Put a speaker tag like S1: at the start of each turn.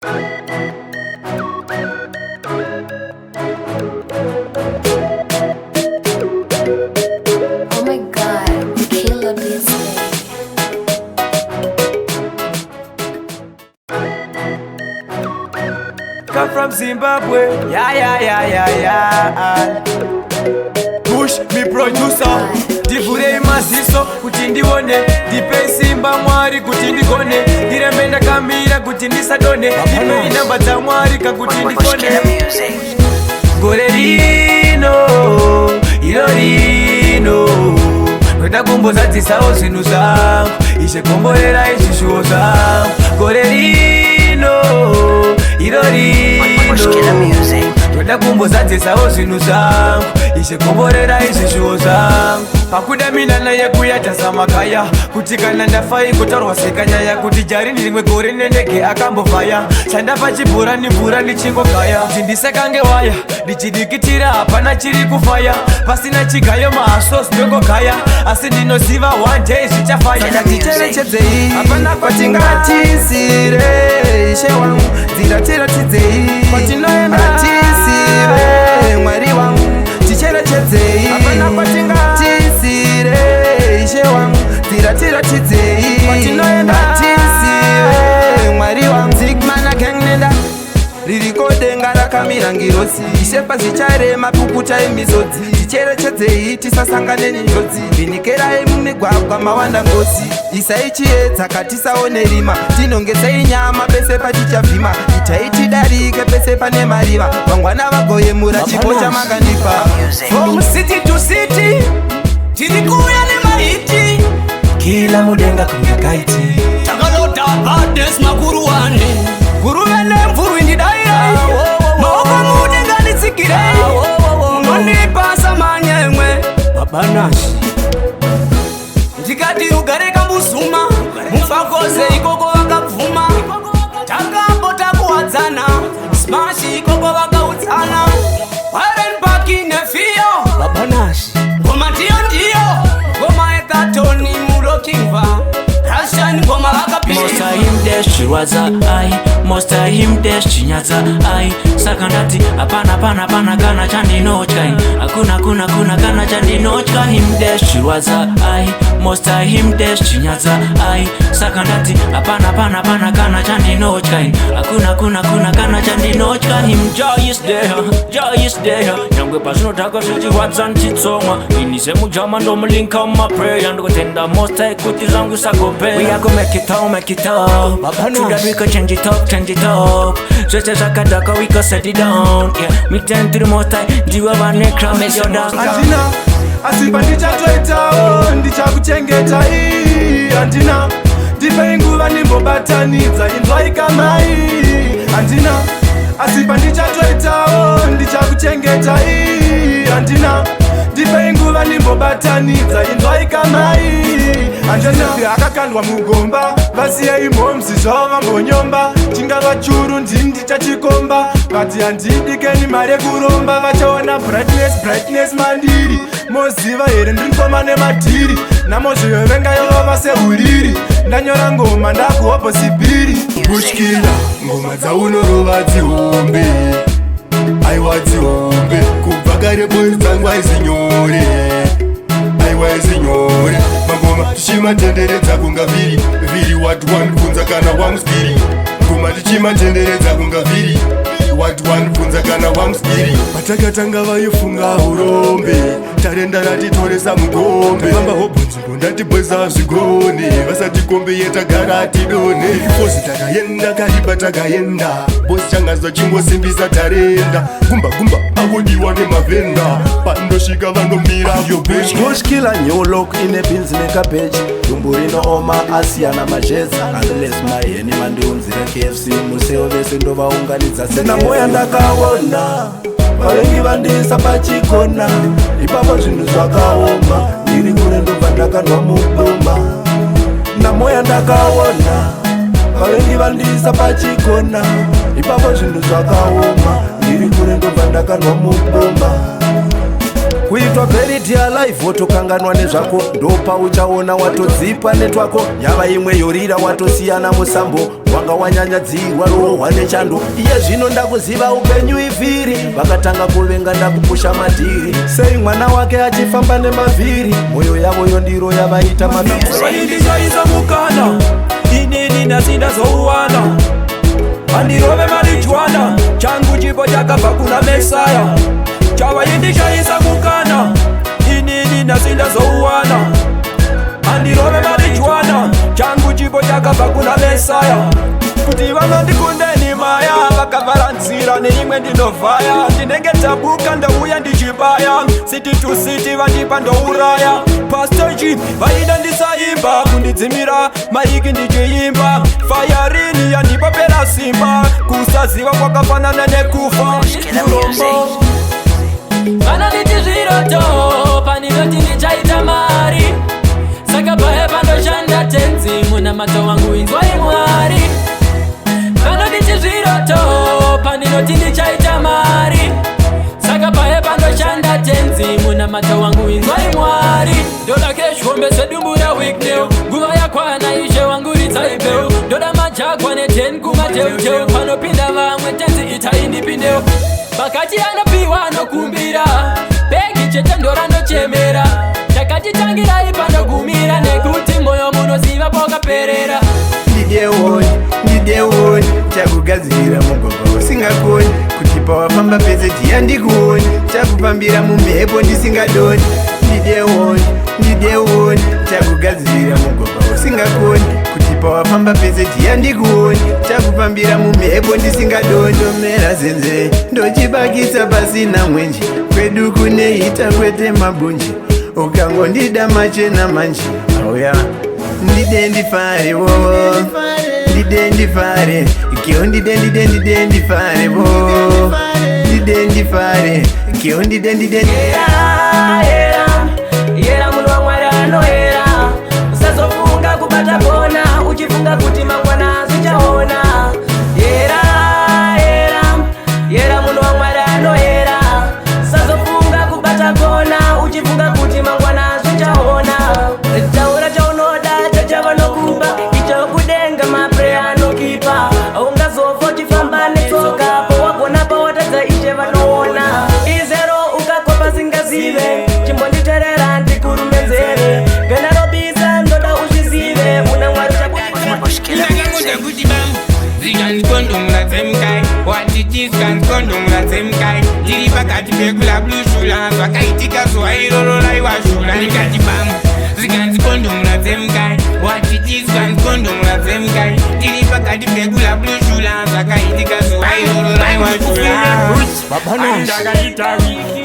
S1: Oh my God, Killer Beats baby.
S2: Come from Zimbabwe, yeah. Push me producer, ndivhurei maziso kuti ndione, ndipei simba Mwari kuti ndigone, ndirambe ndakamira kuti ndisadone, ndipei namba dzaMwari kakuti ndifone. Gore rino, iro rino, ndoda kumbozadzisawo zvinhu zvangu, Ishe komborera izvishuwo zvangu. Gore rino, iro rino, ndoda kumbozadzisawo zvinhu zvangu, Ishe komborera izvishuwo zvangu. Pakuda minana yekuyatasa makaya, kuti kana ndafa ikotaurwa sekanyaya, kuti Jarini rimwe gore nendege akambofaya, chandapa chibhura nemvura ndichingogaya, kuti ndisakange waya ndichidikitira, hapana chiri kufaya, pasina chigayo maasos ndongogaya, asi ndinoziva one day zvichafaya.
S3: Saka ticherechedzei.
S2: Hapana.
S3: Kwatingatisire, Ishe wangu, nzira tiratidzei.
S2: Kwatinoenda.
S3: Atisive, Mwari wangu, ticherechedzei.
S2: Hapana
S3: kwatingatisire, Ishe wangu, nzira tiratidzei.
S2: Kwatinoenda.
S3: Atisive, Mwari wangu. Zigmana gang nenda ririko denga rakamira ngirosi, Ishe pazicharema pukutai misodzi, ticherechedzei tisasangane nenjodzi, vhenikerai mumigwagwa mawanda ngozi, isai chiedza katisaone rima, tinongesei nyama pese patichavhima, itai tidarike pese pane mariva, vangwana vagoyemura chipo chamakandipa.
S2: From city to city tiri kuuya nemahit. Kila mudenga kunge kite.
S4: Takaloda badness makuruwane.
S2: Guruve nemvurwi, ndidairai maoko mudenga, nditsigirei,
S4: Munondipasa manyemwe, Babanashi. Ndikati rugare kambuzuma mufakoze ikoko vakabvuma, takambota kuwadzana smash ikoko vakaudzana Warren Park nefiyo. Babanashi, ngoma ndiyo ndiyo ngoma yekatoni murokingva Russian ngoma vakapisa.
S5: Most him dash chirwadza ai, most him dash chinyadza ai, saka ndati hapana, pana pana kana chandinotya, hakuna kuna kuna kana chandinotya. Him dash chirwadza ai, most him dash chinyadza ai, saka ndati hapana, pana pana kana chandinotya, hakuna kuna kuna kana chandinotya. Him joy is there, joy is there, nyangwe pazvinodhaka zvichirwadza ndichitsomwa ini semujama ndomulinka mumaprayer, ndikutenda Most High kuti zvangu sagopera. We are gonna make it all, make it up. To that we go change it up, change it up. Zvese zvakadhaka we go set it down, yeah. We tend to the Most High, ndiwe vane crown yoda.
S6: Handina, asi pandichatoitawo ndichakuchengetai. Handina, ndipei nguva ndimbobatanidza, inzwai kamai. Handina, asi pandichatoitawo ndichakuchengetai. Handina, ndipei nguva ndimbobatanidza, inzwai kamai. Handina, akakandwa mugomba, vasiyei mhomzi zvavo vambonyomba, chingava churu ndini ndichachikomba, but handidikeni mari yekuromba, vachaona brightness, brightness mandiri. Moziva here ndiri mukoma nemadhiri, namozviyovenga yovava seuriri, ndanyora ngoma ndakuhobho sibhiri.
S7: Bushkila, ngoma dzaunorova dzihombe, aiwa dzihombe, kubva kare boys dzangu aizinyore, aiwa izinyore, mangoma tichimatenderedza kunga vhiri vhiri, what one bvunza kana wamuskiri, ngoma tichimatenderedza kunga vhiri, what one bvunza kana wamuskiri. Patakatanga vaifunga urombe, tarenda ratitoresa mugombe, famba hobho nzvimbo ndatibweza zvigone, vasati kombe yetagara tidone fosi, takaenda kariba takaenda bosi changazo chingosimbisa tarenda, gumba gumba akodiwa nemavhenda, pandosvika vanomira.
S8: Bushkiller, new look ine beans nekabeji, dumbu rinooma asiyana mazhedzi, unless maheni mandiunzire KFC, museo vese ndovaunganidza senamoya. Ndakaona vavengi vandisa pachikona, ipapo zvinhu zvakaoma, ndiri kure ndobva ndakanwa muboma namoya. Ndakaona vavengi vandisa pachikona, ipapo zvinhu zvakaoma, ndiri kure ndobva ndakanwa muboma. Kuitwa buried alive, wotokanganwa nezvako, ndopa uchaona watodzipa netwako, yava imwe yorira, watosiyana musambo. Wanga wanyanyadzirwa rohwa nechando. Iye zvino ndakuziva upenyu ivhiri. Vakatanga kuvenga ndakupusha madhiri. Sei mwana wake achifamba nemavhiri? Mwoyo yavo yondiro yavaita mavhiri.
S2: Vaindishaisa mukana, inini nhasi ndazouwana. Handirove marijuana, changu chipo chakabva kuna Mesaya. Chavaindishaisa mukana, inini nhasi ndazouwana. Handirove marijuana, changu chipo chakabva kuna Mesaya. Kuti vanondikundeni maya, vakavhara nzira neimwe ndinovhaya. Ndinenge tabuka, ndauya ndichibaya. City to city, vandipa ndouraya. Pastor vaida ndisaimba, kundidzimira mic ndichiimba. Fayarini yandipapera simba. Kusaziva kwakafanana nekufa. Murombo.
S5: Vanonditi zviroto pandinoti ndichaita mari. Saka paye pandoshanda Tenzi, munamato wangu inzwai Mwari. Vanonditi zviroto pandinoti ndichaita mari. Saka paye pandoshanda Tenzi, munamato wangu inzwai Mwari. Ndoda cash hombe sedumbu raWicknell. Nguva yakwana, Ishe wangu, ridzai bell. Ndoda maJaguar ne10 kumateuteu. Panopinda vamwe, Tenzi, itai ndipindeo. Pakati anopiwa anokumbira, bhegi chete ndorandochemera. Ndakatitangirai panogumira, nekuti moyo munoziva pakaperera.
S9: Ndideoni, ndideoni, chakugadzirira mugwagwa usingakoni, kuti pawafamba pese tiyandikuoni, chakufambira mumhepo ndisingadoni. Ndideoni, ndideoni, chakugadzirira mugwagwa usingakoni, kuti pawafamba pese tiyandikuoni, chakufambira mumhepo ndisingadoni. Ndomera zenze, ndochibakisa pasina mwenje. Kwedu kuneita kwete mabunje. Ukangondida machena manje auya. Ndide ndifare wo, ndide ndifare keo, ndide, ndide, ndide ndifare wo, ndide ndifare keo, ndide, ndide.
S4: Era, era, era, munhu waMwari anoera. Usazofunga kubata kona uchifunga kuti mangwana zvichaona. Era, era, era, munhu waMwari anoera. Usazofunga kubata kona uchifunga kuti mangwana zvichaona. Taura chaunoda, chachavanokupa icho. Kudenga maprayer anokipa. Ungazofa uchifamba netsoka powagona pawatadza, Ishe vanoona. Izero ukakopa singazive. Chimbonditerera ndikurume nzeve. Gana ndoda uzvizive una Mwari.
S10: Ndakangoda kuti bambo zvikandikondomura dzemukai, watichizvikandikondomura dzemukai. Ndiri pakati pekulablushula, zvakaitika zuva iroro raiwashula. Ndikati bambo zvikandikondomura dzemukai, watichizvikandikondomura dzemukai. Ndiri pakati pekulablushula, zvakaitika zuva iroro raiwashula.
S11: Ndakaita wiki.